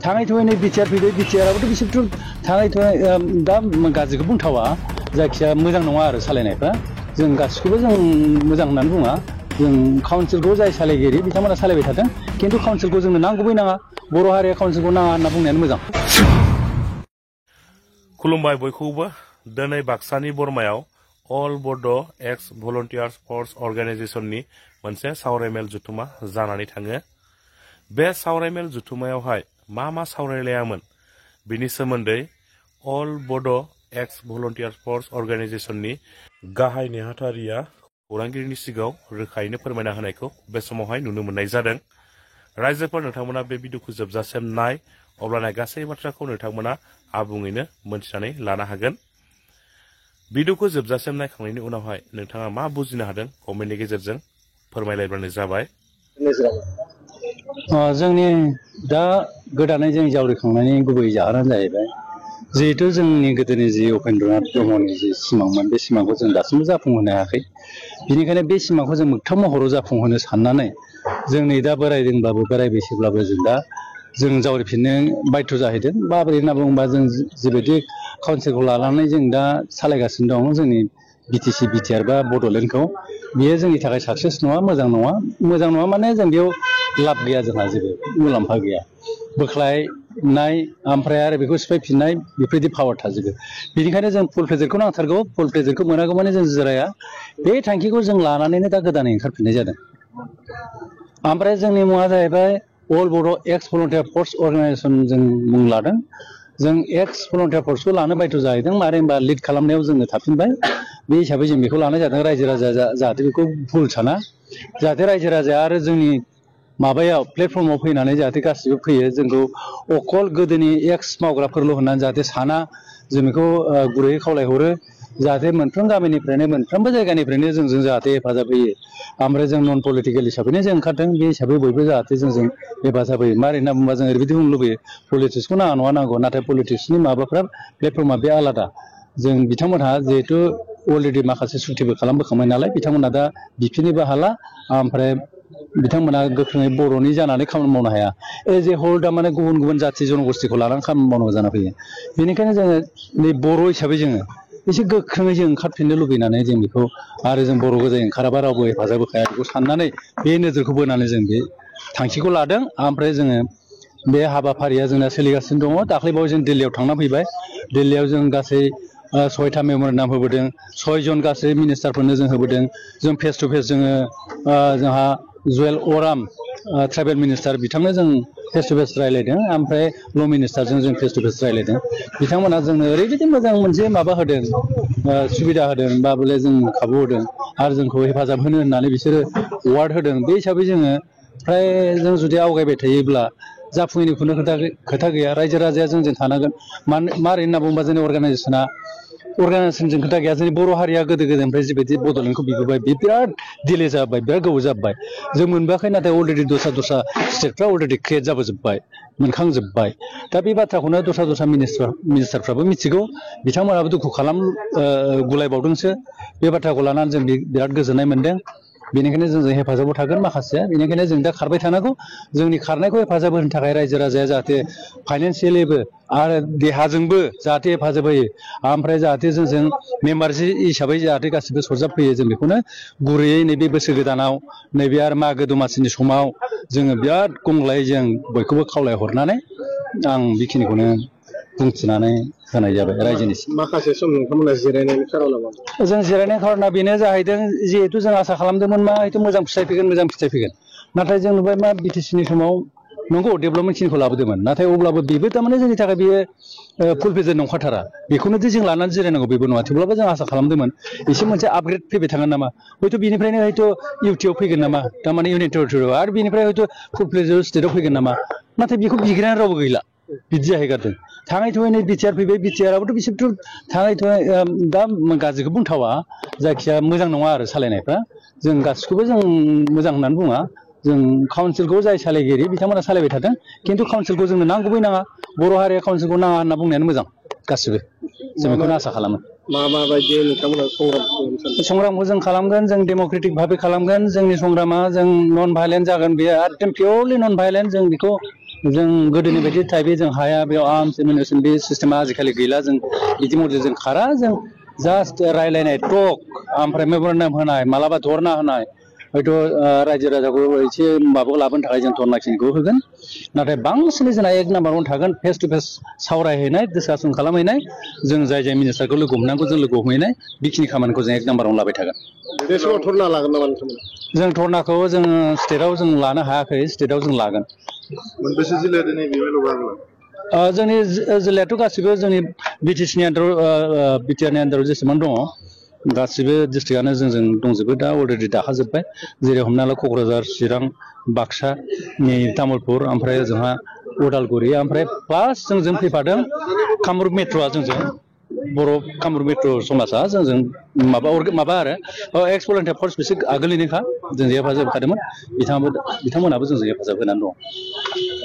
थाङै थुङै बिटिआर फैबाय बिटिआराबोथ' बिसोरथ' थाङै थुङै दा गाज्रिखौ बुंथावा जायखिया मोजां नङा आरो सालायनायफ्रा जों गासिखौबो जों मोजां होननानै बुङा जों काउन्सिलखौ जाय सालायगिरि बिथांमोना सालायबाय थादों खिन्थु काउन्सिलखौ जोंनो नांगौबै नाङा बर' हारिया काउन्सिलखौ नाङा होनना बुंनायानो मोजां। खुलुमबाय बयखौबो दिनै बाक्सानि बरमायाव अल बड' एक्स भलन्टियार्स फर्स अर्गानाइजेसननि मोनसे सावरायमेल जुथुमा जानानै थाङो। बे सावरायमेल जुथुमायावहाय मा सावरायलायामोन बिनि सोमोन्दै अल बड' एक्स भलन्टियार्स फर्स अर्गानाइजेसननि गाहाय नेहाथारिया खौरांगिरिनि सिगाङाव रोखायैनो फोरमायना होनायखौ बे समावहाय नुनो मोननाय जादों। रायजोफोर नोंथांमोना बे भिडिअखौ जोबजासिम नाय अब्लाना गासै बाथ्राखौ नोंथांमोना आबुङैनो मोनथिनानै लानो हागोन। भिडिअखौ जोबजासिम नायखांनायनि उनावहाय नोंथाङा मा बुजिनो हादों कमेन्टनि गेजेरजों फोरमायलायबानो जाबाय। जोंनि दा गोदानै जों जावरिखांनायनि गुबै जाहोनानो जाहैबाय जिहेथु जोंनि गोदोनि जि उपेन्द्रनाथ ब्रह्मनि जि सिमांमोन बे सिमांखौ जों दासिमबो जाफुंहोनो हायाखै। बेनिखायनो बे सिमांखौ जों मोगथां महराव जाफुंहोनो साननानै जोंनि दा बोरायदोंब्लाबो बोराय बैसोब्लाबो जों जावरिफिननो बाध्य जाहैदों। माबोरै होनना बुङोबा जों जिबायदि काउन्सिलखौ लानानै जों दा सालायगासिनो दं जोंनि बिटिसि बिटिआर बा बड'लेण्डखौ बेयो जोंनि थाखाय साक्सेस नङा मोजां नङा माने जों बेयाव लाब गैया जोंहा जेबो मुलाम्फा गैया। बोख्लायनाय ओमफ्राय आरो बेखौ सिफायफिननाय बेफोरबायदि पावार थाजोबो। बेनिखायनो जों फुल प्रेजेक्टखौ नांथारगौ। फुल प्रेजेक्टखौ मोनागौ माने जों जिराया। बे थांखिखौ जों लानानैनो दा गोदानै ओंखारफिननाय जादों। ओमफ्राय जोंनि मुङा जाहैबाय अल बड' एक्स भलन्टियार फर्स अर्गानाइजेसन जों मुं लादों। जों एक्स भलन्टियार फर्सखौ लानो बाध्य जाहैदों मानो होनबा लिड खालामनायाव जोङो थाफिनबाय। बे हिसाबै जों बेखौ लानाय जादों। रायजो राजाया जाहाथे बेखौ भुल साना, जाहाथे रायजो राजाया आरो जोंनि माबायाव प्लेटफर्माव फैनानै जाहाथे गासिबो फैयो जोंखौ अकल गोदोनि एक्स मावग्राफोरल' होननानै जाहाथे साना जों बेखौ गुरैयै खावलायहरो। जाहाथे मोनफ्रोम गामिनिफ्रायनो मोनफ्रोमबो जायगानिफ्रायनो जोंजों जाहाथे हेफाजाब होयो। ओमफ्राय जों नन पलिटिकेल हिसाबैनो जों ओंखारदों बे हिसाबै बयबो जाहाथे जोंजों हेफाजाब होयो। मारै होनना बुंबा जों ओरैबायदि बुंनो लुबैयो पलिटिक्सखौ नाङा नङा नांगौ, नाथाय पलिटिक्सनि माबाफ्रा प्लेटफर्मा बे आलादा। जों बिथांमोनहा जिहेथु अलरेडि माखासे सुक्तिबो खालामबोखांबाय नालाय बिथांमोना दा बिफिननोबो हाला। ओमफ्राय बिथांमोना गोख्रोङै बर'नि जानानै खामानि मावनो हाया। एज ए हल थारमाने गुबुन गुबुन जाथि जनगस्थिखौ लानानै खामानि मावनांगौ जाना फैयो। बेनिखायनो जोङो नै बर' हिसाबै जोङो एसे गोख्रोङै जों ओंखारफिननो लुबैनानै जों बेखौ आरो जों बर' गोजायै ओंखाराबा रावबो हेफाजाब होखाया बेखौ साननानै बे नोजोरखौ बोनानै जों बे थांखिखौ लादों। ओमफ्राय जोङो बे हाबाफारिया जोंना सोलिगासिनो दङ। दाख्लैबावै जों दिल्लीयाव थांना फैबाय। दिल्लीयाव जों गासै 6था मेम'रेन्डाम होबोदों। 6 जन गासै मिनिस्टारफोरनो जों होबोदों। जों फेस टु फेस जोङो जोंहा जुवेल अराम ट्राइबेल मिनिस्टार बिथांनो जों फेस टु फेस रायज्लायदों। ओमफ्राय ल' मिनिस्टारजों जों फेस टु फेस रायज्लायदों। बिथांमोना जोंनो ओरैबायदि मोजां मोनसे माबा होदों, सुबिदा होदों बा बले जों खाबु होदों आरो जोंखौ हेफाजाब होनो होननानै बिसोरो वार्ड होदों। बे हिसाबै जोङो फ्राय जों जुदि आवगायबाय थायोब्ला जाफुङैनि खुनु खोथा गैया। रायजो राजाया जोंजों थानांगोन। मारै होनना बुङोबा जोंनि अर्गानाइजेसनजों खोथा गैया। जोंनि बर' हारिया गोदो गोदायनिफ्राय जिबायदि बड'लेण्डखौ बिबोबाय बे बिराद दिले जाबाय, बिराद गोबाव जाबाय। जों मोनबोआखै नाथाय अलरेडि दस्रा स्टेटफ्रा अलरेडि क्रियेट जाबोजोब्बाय, मोनखांजोब्बाय। दा बे बाथ्राखौनो दस्रा मिनिस्टारफ्राबो मिथिगौ। बिथांमोनाबो दुखु गुलायबावदोंसो। बे बाथ्राखौ लानानै जों बिराद गोजोननाय मोनदों। बेनिखायनो जोंजों हेफाजाबाव थागोन माखासेया। बेनिखायनो जों दा खारबाय थानांगौ। जोंनि खारनायखौ हेफाजाब होनो थाखाय रायजो राजाया जाहाथे फाइनान्सियेलिबो आरो देहाजोंबो जाहाथे हेफाजाब होयो। ओमफ्राय जाहाथे जोंजों मेम्बार हिसाबै जाहाथे गासिबो सरजाबफैयो। जों बेखौनो गुरैयै नैबे बोसोर गोदानाव नैबे आरो मागो दमासिनि समाव जोङो बिराद गंग्लायै जों बयखौबो खावलायहरनानै आं बेखिनिखौनो बुंथिनानै होनाय जाबाय रायजोनिसिम। माखासे सम नोंथांमोना जिरायनायनि खार'ना मा? जों जिरायनाय खार'ना बेनो जाहैदों जिहेथु जों आसा खालामदोंमोन मा हयथ' मोजां फिथाइ फैगोन। नाथाय जों नुबाय मा बिटिसिनि समाव नंगौ डेभेलपमेन्टखिनिखौ लाबोदोंमोन। नाथाय अब्लाबो बेबो थारमाने जोंनि थाखाय बेयो फुल फेजेर नंखाथारा। बेखौनोदि जों लानानै जिरायनांगौ बेबो नङा। थेवब्लाबो जों आसा खालामदोंमोन एसे मोनसे आपग्रेड फैबाय थागोन नामा। हयथ' बिनिफ्रायनो हयथ' इउटिआव फैगोन नामा, थारमाने इउनियन टेरिटरियाव आरो बिनिफ्राय हयथ' फुल प्लेजेर स्टेटआव फैगोन नामा। नाथाय बेखौ बिग्रायानो रावबो गैला। बिदि जाहैगारदों। थाङै थुङै बिटिआर फैबाय। बिटिआराबोथ' बिसोरथ' थाङै थुङै दा गाज्रिखौ बुंथावा जायखिया मोजां नङा आरो सालायनायफ्रा। जों गासिखौबो जों मोजां होननानै बुङा। जों काउन्सिलखौ जाय सालायगिरि बिथांमोना सालायबाय थादों। खिन्थु काउन्सिलखौ जोंनो नांगौबै नाङा। बर' हारिया काउन्सिलखौ नाङा होनना बुंनायानो मोजां गासिबो। जों बेखौनो आसा खालामो। माबायदि नोंथांमोना संग्राम खालामनो सानदों? संग्रामखौ जों खालामगोन। जों डेम'क्रेटिक भाबै खालामगोन। जोंनि संग्रामा जों नन भायलेन्ट जागोन। बेयो एकदम पियरलि नन भायलेन्ट। जों बेखौ जों गोदोनि बायदि टाइपै जों हाया बेयाव आर्मस एमिनेसन बे सिस्टेमा आजिखालि गैला जों बिदि मडेल जों खारा जों जास्ट रायलायनाय टक ओमफ्राय मेम'रेन्डाम होनाय मालाबा धरना होनाय हयथ' रायजो राजाखौ एसे माबाखौ लाबोनो थाखाय जों धरनाखिनिखौ होगोन नाथाय बांसिनै जोंना एक नाम्बारावनो थागोन फेस टु फेस सावरायहैनाय डिसकासन खालामहैनाय जों जाय मिनिस्टारखौ लोगो हमनांगौ जों लोगो हमहैनाय बेखिनि खामानिखौ जों एक नाम्बारावनो लाबाय थागोन बे समाव धरना लागोन नामा नोंथांमोना जों धरनाखौ जों स्टेटआव जों लानो हायाखै स्टेटआव जों लागोन मोनबेसे जिल्लाया दिनै बे मेलाव बाहागो जोंनि जिल्लायाथ' गासिबो जोंनि बिटिसिनि आन्दाराव बिटिआरनि आन्दाराव जेसेबां दङ गासिबो डिस्ट्रिक्टआनो जोंजों दंजोबो दा अलरेडि दाखाजोब्बाय जेरै हमना ला क'क्राझार चिरां बाक्सा नै तामुलपुर ओमफ्राय जोंहा उदालगुरि ओमफ्राय प्लास जोंजों फैफादों कामरुप मेट्र'आ जोंजों बर' कामरुप मेट्र' समाजा जोंजों माबा आरो एक्स भलन्टियार फर्स बिसोर आगोलनिनोखा जोंजों हेफाजाब होखादोंमोन बिथांमोनाबो जोंजों हेफाजाब होनानै दं